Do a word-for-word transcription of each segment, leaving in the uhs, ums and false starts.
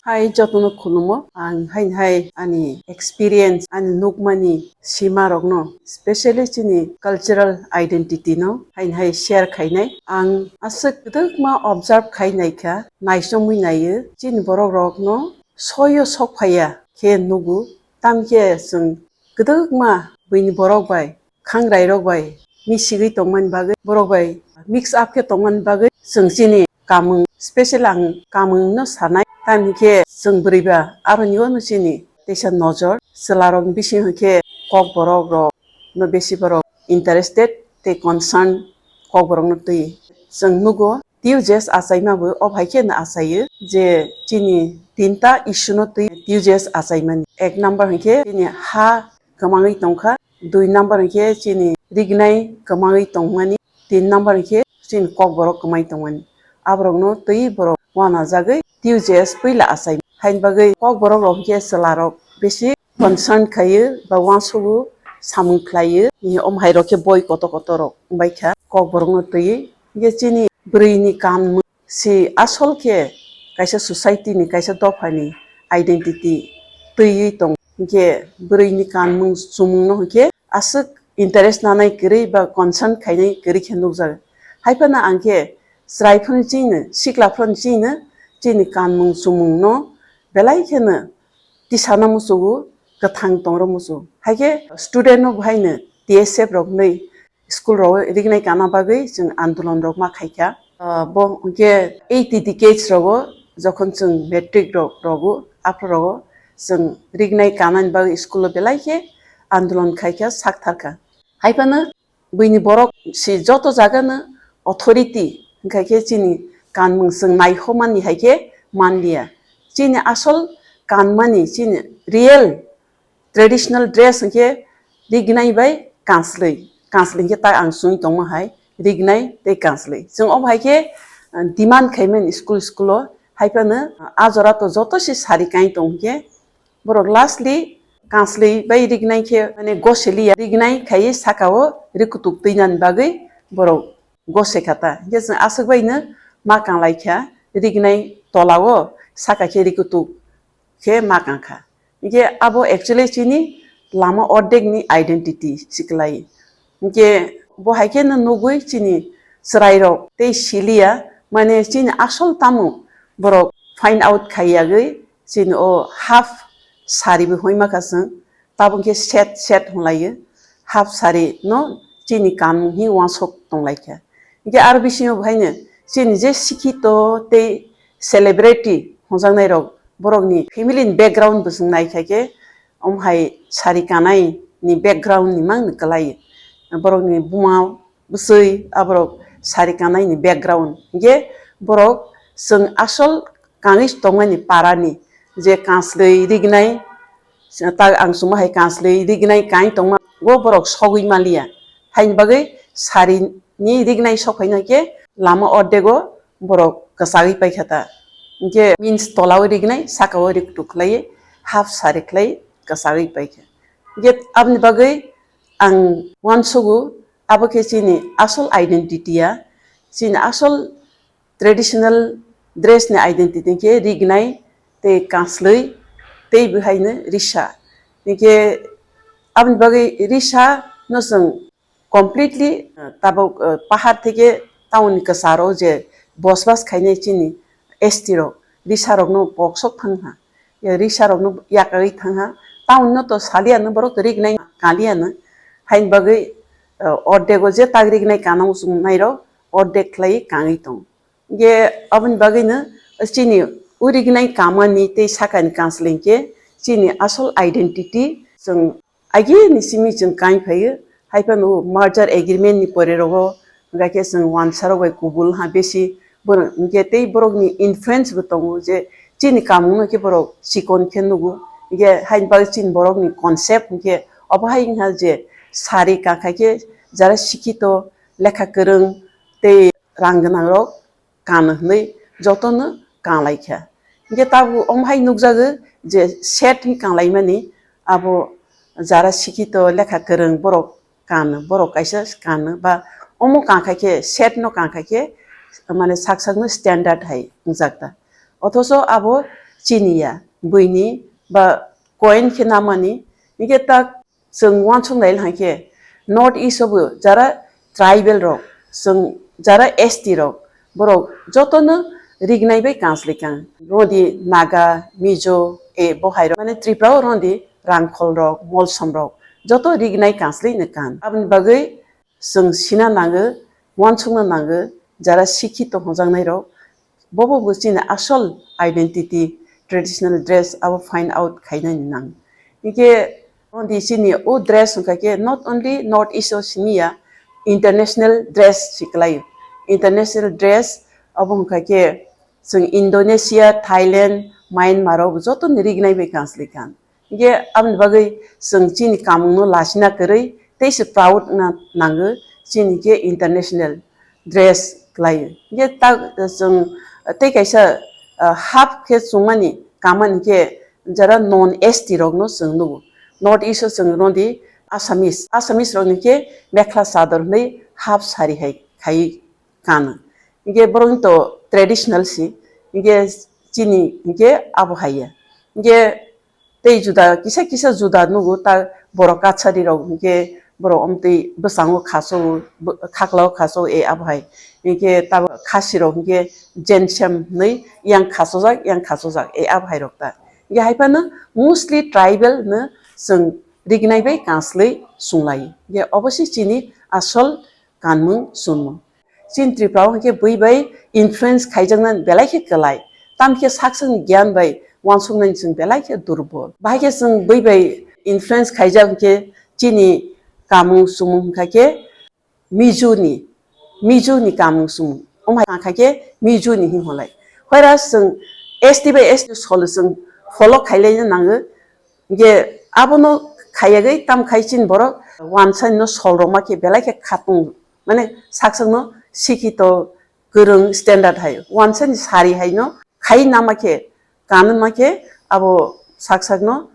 Hai jotono khulumo, ang haini hai ani experience, ani nukmani simarokno, specially chini cultural identity no haini hai share khainai. Ang aswk kwdwkma observe khai naikha, naichomwi naiyo, chini borokrokno soyo sok phaiya khe nugo, tamkhe chwng kwdwkma buini borok bai, khangrairok bai misigwi tongmani bagwi, borok bai mix up khe tongmani bagwi chwng chini kamung, special ang kamungno sanai, tamni khe chwng bwrwi ba aroni ono chini teisa nojor chwlarokni bisingo khe kokborok rokno besi borok interested tei concern kokborokno twi chwng nugo. T U J S achaima bo o hai khe no achaio je chini tinta issue no twi T U J S achaimani. Ek number hinkhe chini ha kwmangwi tongkha, dui number hinkhe chini rignai kwmangwi tongmani, tin number hinkhe chini kokborok kwmai tongmani. Aborokno twi borok uanajagwi T U J S puila achai. Haini bagwi kokborok rok hinkhe chwlarok besi concern khaio ba uansugo samung khlaio. Omo hai rok khe boi kotor kotor rok wngbaikha kokborokno twiwi. Hinkhe chini bwrwini kanmung si asol khe kaisa society ni, kaisa dopha ni identity twiwi tong. Hinkhe bwrwini kanmung chumung no hinkhe aswk interest nanai kwrwi ba concern khainai kwrwi khe nukjago. Haiphano ang khe chwrai phano chini, sikla phano chini, chini kanmung chumung no belai kheno tisana muchugo, kwthang tongrw muchugo. Haikhe student no bo haino T S F rok nwi school rogo rignai kana bagwi chwng andolon rok ma khaikha. Ah, bo hwnkhe eighty decades rogo jokhon chwng matric rok rogo, aphuru rogo chwng rignai kanani bagwi school o belai khe andolon khaikha, saktharkha. Haiphano buini borok si joto jagano authority, hwnkha khe chini kanmung chwng naihomani hai khe manliya. Chini asol kanmani, chini real traditional dress hwnkhe rignai bai kanslwi. Kanslwi hwnkhe ta ang chumui tongma hai, rignai tei kanslwi. Chwng obo hai khe, ah, demand khaimani school school o, haiphano, ah, a jora to joto se sari kai tong hwnkhe, borok lastly kanslwi bai rignai khe, mane, goseliya, rignai khaiwi saka o rikutuk twinani bagwi borok gose kha ta. Hwnkhe chwng aswk bai no ma kanglai kha, rignai tola o saka khe rikutuk khe ma kang kha. Hwnkhe abo actually chini lama ordek ni identity si kwlai. Hwnkhe bo hai khe no nugwi chini chwrai rok tei siliya, mane chini asol tamo borok find out khaiyagwi chini o half sari bo hoima kha chwng, tabuk khe set set hwnlaiyo, half sari no chini kanmung hi uansuk tonglai kha. Hwnkhe aro bisingo bo haino chini je sikhito tei celebrity hwnjaknai rok, borokni family ni background bo chwng nai kha khe, omo hai sari kanai ni background ni mang ni kwlai, borokni buma bwswi aborok sari kanai ni background. Hwnkhe borok chwng asol kangwi tongmani para ni je kanslwi rignai, ta ang chuma hai kanslwi rignai kai tongma, o borok sogwi maliya. Haini bagwi sari ni rignai sok phaina khe lama ordego borok kwchagwi paikha ta. Hwnkhe means tola o rignai, saka o riktuk khlaiwi half sari khlai kwchagwi paikha. Hwnkhe aboni bagwi ang uansugo, abo khe chini asol identity ya, chini asol traditional dress ni identity khe rignai tei kanslwi tei bo haino risa. Hwnkhe aboni bagwi risa no chwng completely, uh, tabuk, uh, pahar theke town ni kwcharo je bosbas khainai chini S T rok, risa rokno boksok thang ha. Ya risa rokno yakagwi thang ha. Town no to saliya no, borok to rignai kaliya no. Haini bagwi, uh, ordek o je tak rignai kana muchung nai rok ordek khlai kangwi tong. Hwnkhe aboni bagwino chini urignai kamani tei sakani kanslwi hwnkhe chini asol identity chwng agini simi chwng kai phaio. Haiphano merger agreement ni pore rogo hwnkha khe chwng uansarok bai kubul ha besi borok hwnkhe tei borokni influence bo tongo je chini kamungno khe borok chikon khe nugo. Hwnkhe haini bagwi chini borokni concept hwnkhe obo hai wngkha je sari kakha khe jara sikhito lekha kwrwng tei rang gwnang rok kano hwnwi jotono kanglai kha. Hwnkhe tabuk omo hai nukjago je set hwnwi kanglaimani abo jara sikhito lekha kwrwng borok kano, borok kaisa kano ba omo kangkha khe set no kangkha khe mane sak sakno standard hai wngjak ta. Othocho abo chini ya, buini ba coin khe namani. Hingke tak chwng uansuk nai hai khe North East o bo jara tribal rok, chwng jara S T rok, borok jotono rignai bai kanslai kang. Rodi Naga, Mizo, e bo hai rok, mane Tripura o rodi Rangkhol rok, Molsom rok, joto rignai kanslai no kan. Aboni bagwi chwng sina nango, uansukna nango, jara sikhito hwnjaknai rok, bobo bo chini asol identity, traditional dress abo find out khainani nang. Hingke rodi chini o dress hwnkha khe not only North East o simi ya, international dress si kwlaio. International dress abo hwnkha khe chwng Indonesia, Thailand, Myanmar o bo joto ni rignai bai kanslai kan. Hingke aboni bagwi chwng chini kamungno lasina kwrwi tei se proud na nango chini khe international dress kwlaio. Hingke ta chwng tei kaisa, ah, half khe chwngmani kamani khe jara non S T rokno chwng nugo. North East o chwng rodi Assamese, Assamese rokni khe mekhla chador hwnwi half sari hai khai kano. Hingke borokni to traditional si, hingke chini hingke abo hai ya. Hingke tei juda kisa kisa juda nugo ta borok kachari rok hingke borok omtwi bwskango khaso, bw-, khaklao khaso e abo hai. Hingke ta khasi rok hingke jensem hwnwi yang khasojak, yang khasojak e abo hai rok ta. Hingke hai phano mostly tribal no chwng rignai bai kanslwi sunglai. Hingke obo se chini asol kanmung chumung. Chini Tripura o hwnkhe bui bai influence khaijaknani belai khe kwlai. Tamkhe saksakni giyan bai uansuknani chwng belai khe durbol. Bahai khe chwng bui bai influence khaijak hwnkhe chini kamung chumung hwnkha khe Mizo ni, Mizo ni kamung chumung. Omo hai kha khe Mizo ni hin holai. Whereas chwng S T bai S T solo chwng follow khailaina nango. Hingke abono khaiyagwi tam khai chini borok wansa no sol rok ma khe belai khe khatung, mane saksakno sikhito kwrwng standard hai wansa ni sari hai no khai nama khe kanma khe abo saksakno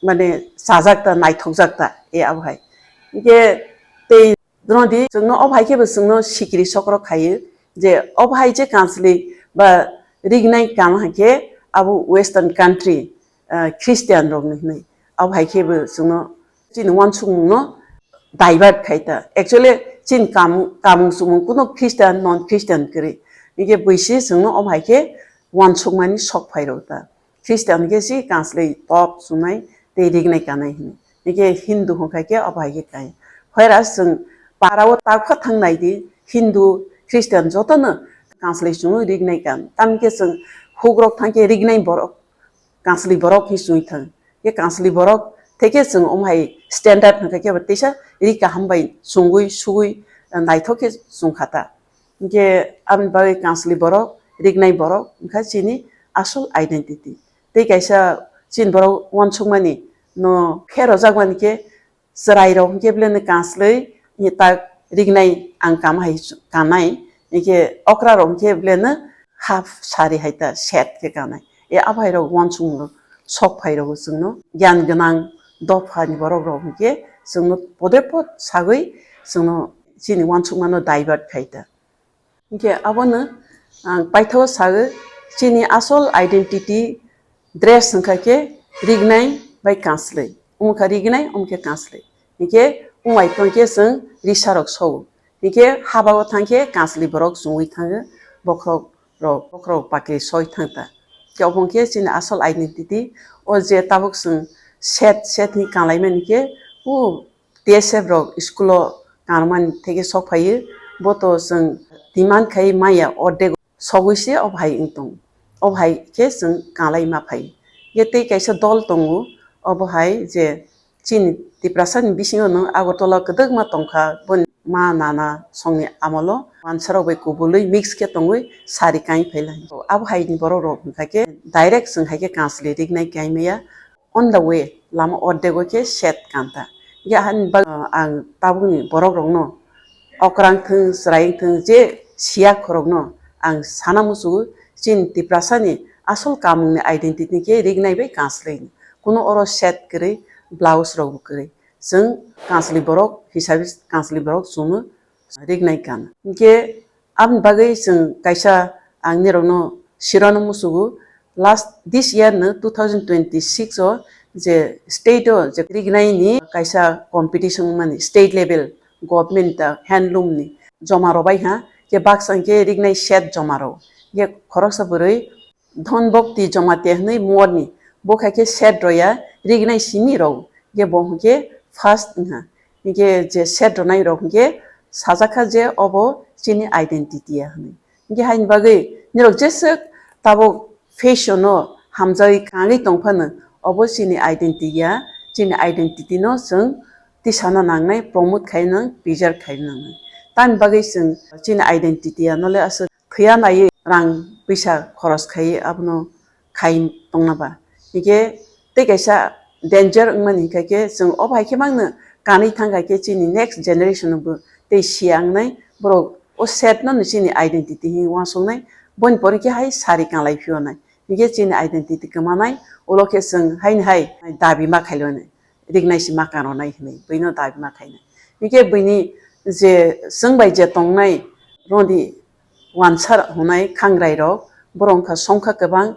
mane chajak ta naithokjak ta e abo hai. Hingke tei Dwrwng di, chwngno o bahai khe bo chwngno sikiri sokro khaio je o bahai je kanslwi ba rignai kan hai khe abo western country, ah, Christian rokni hwnwi. O bahai khe bo chwngno chini uansukmungno divert khai ta. Actually, chini kam-, kamung chumung kuno Christian, non Christian kwrwi. Hingkhe buisi chwngno o bahai khe uansukmani sok phai rw ta. Christian khe si kanslwi tok sunai tei rignai kanai hwnwi. Hingkhe Hindu hwnkha khe obo hai khe kai. Whereas chwng para o tak pha thang nai di, Hindu, Christian jotono kanslwi chwngwi rignai kan. Tamni khe chwng hukrok thang khe rignai borok, kanslwi borok hi chwngwi thang. Khe kanslwi borok theke chwng omo hai standard hwnkha khe bo teisa ri kaham bai chwngwi sugwi naithok khe chwng kha ta. Hingkhe aboni bagwi kanslwi borok, rignai borok wngkha chini asol identity. Tei kaisa chini borok uansukmani no khe rojakmani khe chwrai rok hingkhe beleno kanslwi tak rignai ang kama hai kanai, hingkhe okra rok hingkhe beleno half sari hai ta set khe kanai. E abo hai rok uansukmung rok sok phai rok chwngno giyan gwnang dopha ni borok rok hingkhe chwngno pode pod sagwi chwngno chini uansukmano divert khai ta. Hingkhe abono ang paithago sago, chini asol identity dress wngkha khe rignai bai kanslwi. Wngkha rignai, wngkhe kanslwi. Hingkhe wngbai phang khe chwng risa rok sogo. Hingkhe haba o thang khe kanslwi borok chwngwi thango, bokhorok rok, bokhorok pakri soi thang ta. Khe obo wngkhe chini asol identity. O je tabuk chwng set, set hinwi kanglai mani khe, o T S F rok school o kanmani theke sok phaio, bo to chwng demand khai maya ordek sogwi se obo hai wng tongo. Obo hai khe chwng kanglai ma phai. Ye tei kaisa dol tongo, obo hai je chini Tiprasa ni bisingo no Agartala kwdwkma tongkha, boni ma nana songni amolo wansa rok bai kubului mix khe tongwi sari kai phai lai. Abo hai ni borok rok hwnkha khe direct chwng hai khe kanslwi rignai kai maya. On the way, lama ordego khe set kanta. Hingkhe ahani bag-, ang tabukni borok rokno okrang thung, chwrai thung, je siya khorokno ang sana muchungo, chini Tiprasani asol kamungni identity khe rignai bai kanslwi. Kuno oro set kwrwi, blouse rokbo kwrwi. Chwng kanslwi borok hisabe kanslwi borok chwngno rignai kan. Hingkhe aboni bagwi chwng kaisa ang nirokno sirano muchungo, Last this year no two thousand twenty-six o je state o je rignai ni kaisa competition mani state level government ta handloom ni joma rw bai ha, je baksa hwnkhe rignai set joma rw. Je khoroksa bwrwi Dhon Bhakti Jamatia hwnwi morni, bo khaikhe set rw ya, rignai simi rw, je bo hwnkhe first wngha. Hwnkhe je set rwnai rok hwnkhe sajak kha je obo chini identity ya hwnwi. Hwnkhe haini bagwi nirok jeswk tabuk fashion o hamjagwi kangwi tongphano, obo chini identity ya, chini identity no chwng tisana nangnai, promote khai nang, preserve khai nangnai. Tamni bagwi chwng chini identity ya nole aswk thwiya naiwi rang puisa khoros khai abono khai tongna ba. Hwnkhe tei kaisa danger wngmani hwnkha khe chwng o bai khe mangno kanwi thang kha khe chini next generation bo tei siya wngnai, borok o set no chini identity hinwi uansuknai, boni pore khe hai sari kanglai phiyonai. Hwnkhe chini identity kwmanai, ulo khe chwng haini hai dabi ma khailonai, rignai si ma kanonai hinwi buino dabi ma khainai. Hwnkhe buini je chwng bai je tongnai rodi wansar hwnai khangrai rok, borok wngkha songkha kwbang,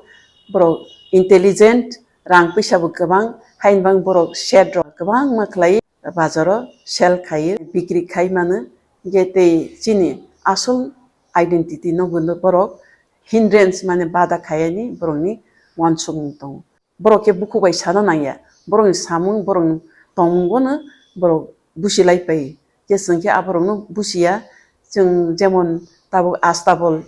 borok intelligent, rang puisa bo kwbang, haini bang borok set rok kwbangma khlai bazaro sell khai, bikri khai mano, hwnkhe tei chini asol identity no bo borok hindrance mane bada khaiyani borokni uansukmung tongo. Borok khe bukhuk bai sana nangya. Borokni samung, borokni tongmungo no borok busi lai pai. Khe chwng khe aborokno busiya. Chwng jemon tabuk Astabol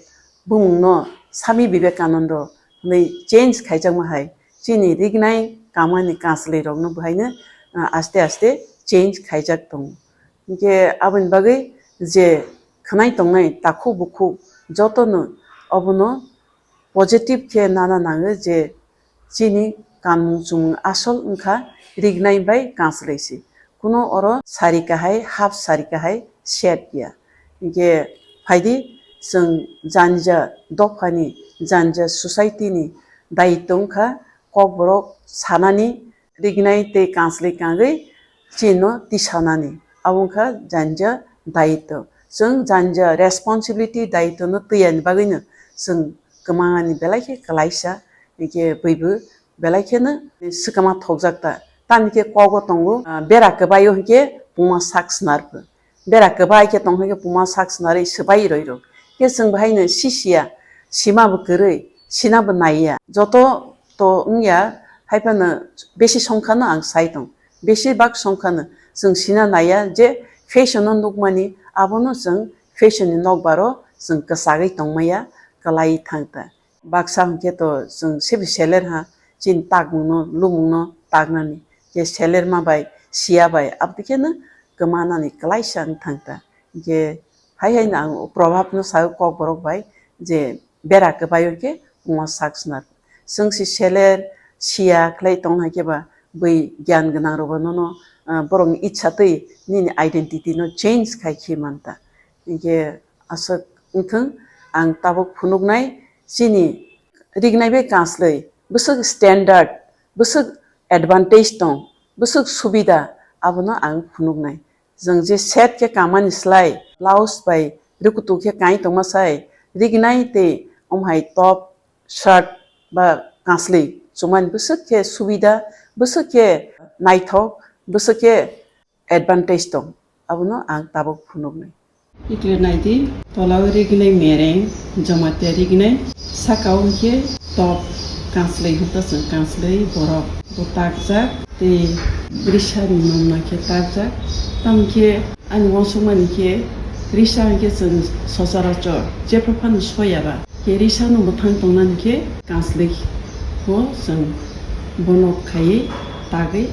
bumungno Swami Vivekananda hwnwi change khaijakma hai. Chini rignai kamani kanslwi rokno bo haino, ah, aste aste change khaijak tongo. Hinkhe aboni bagwi je khwnai tongnai takhuk bukhuk jotono obono positive khe nana nango je chini kanmung chumung asol wngkha rignai bai kanslwi se. Kuno oro sari kahai, half sari kahai set ya. Hinkhe phaidi chwng janja dophani, janja society ni daitw wngkha kokborok sanani rignai tei kanslwi kangwi chino tisanani. Abo wngkha janja daitw. Chwng janja responsibility daitw no twiyani bagwino chwng kwmangani belai khe kwlaisa, hinkhe bwibo belai kheno swkama thokjak ta. Tamni khe kogo tongo, ah, bera kwbaio hinkhe pungma sak snar pho. Bera kwbai khe tong khe puma sak snarwi swbai roi rok. Khe chwng bahaino sisiya, sima bo kwrwi, sina bo naiya. Joto to wngya, hai phano besi songkhano ang sai tong. Besi bak songkhano chwng sina naiya je fashion no nukmani, abono chwng fashion ni nokbaro chwng kwchagwi tongmaya, kwlai thang ta. Baksa hwnkhe to chwng sebi seler ha, chini takmungno, lumungno taknani. Je seler ma bai, siya bai, abdi kheno kwmanani kwlaisa wng thang ta. Je hai haino ang o probabno sao kokborok bai, je bera kwbaio khe pungma sak snar. Chwng se seler, siya khlai tong hai khe ba bui gyan gwnang rokbo nono, ah, borokni itsa twi nini identity no change khai khe man ta. Hinkhe aswk wngthwng, ang tabuk phunuknai chini rignai bai kanslwi bwswk standard, bwswk advantage tong, bwswk subida, abono ang phunuknai. Chwng je set khe kamani slai blouse bai rwkutwk khe kai tongma sai, rignai tei omo hai top, shirt ba kanslwi chumani bwswk khe subida, bwswk khe naithok, bwswk khe advantage tong, abono ang tabuk phunuknai. Ikle naidi, tolao rignai mereng, jamatia rignai, sakao hwnkhe top kanslwi hwnkhe chwng kanslwi borok bo takjak tei risani nokna khe takjak. Tamo khe ani uansukmani khe risa hwnkhe chwng sochorachor jephru phano soyaba. Khe risano mwthang tongnani khe kanslwi bo chwng bono khaiwi tagwi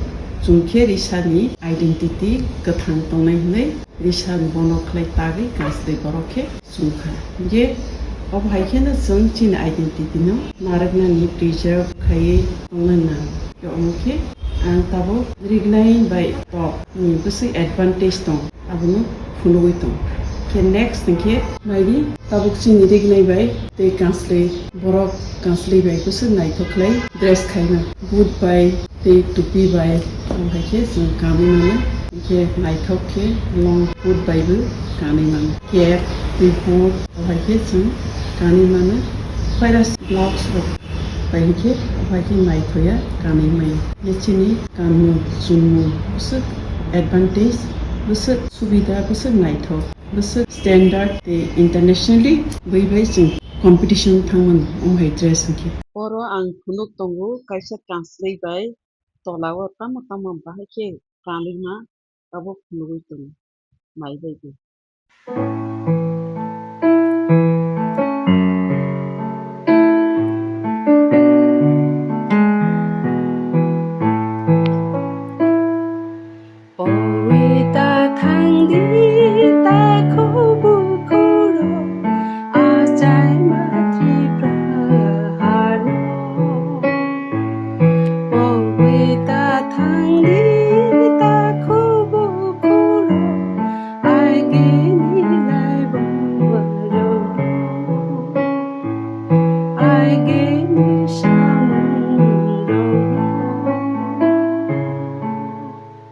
chwng khe risani identity kwthang tongnai hwnwi risani bono khlai tagwi kanslwi borok khe chwng kha. Hinkhe obo hai kheno chwng chini identity no narwknani preserve khaiwi tongnai nang. Khe omo khe ang tabuk rignai bai top ni bwswk advantage tong. Abono phunugwi tong. Khe next hwnkhe naidi tabuk chini rignai bai tei kanslwi borok kanslwi bai bwswk naithok khlai dress khaina. Boot bai tei tupi bai, omo hai khe chwng kanwi mano. Hinkhe naithok khe long boot bai bo kanwi mano. Cap tei boot, omo hai khe chwng kanwi mano. Paira blouse rok, Hinkhe, obai khe naithoya kanwi maya. Nini chini kanmung chumung bwswk advantage, bwswk subida, bwswk naithok, bwswk standard tei internationally bui bai chwng competition thangmano omo hai dress hinkhe. Oro ang phunuk tongo kaisa kanslwi bai tolao tamo tamo bahai khe kanlwima abo phunugwi tongo mai bai bo. Owi ta thang di ta khubu khuro achai ma Tripura hano. Owi ta thang di ta khubu khuro ai gini lai bwrwrok ai gini samung rok.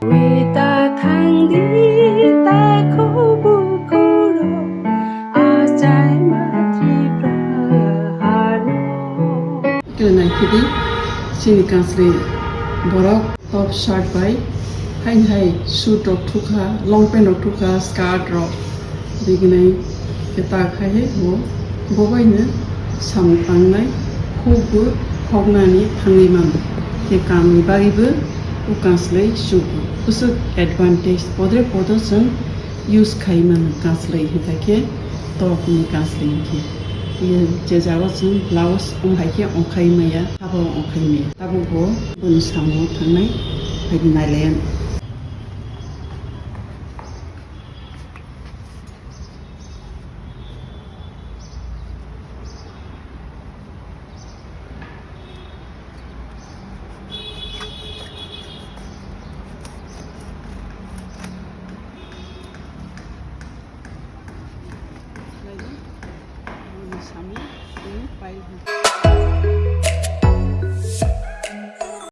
Wi ta thang di ta khubu khuro achai ma Tripura hano. Khe naikhe di chini kanslwi borok top shirt bai haini hai suit rok thukha, long pant rok thukha, skirt rok. Rignai khe tak hai hai bo, bo bai no samung tangnai, khuk bo khoknani thangwi mano. Khe kamni bagwi bo o kanslai sugo. Bwswk advantage podre podo chwng use khai mano kanslai hinkha khe tokni kanslai hinkhe. Ye je jago chwng blouse ong hai khe ong khai maya, abo ong khai maya. Tabuk bo boni samung thangnai hai nai lai. Naidi, boni samung tei pile.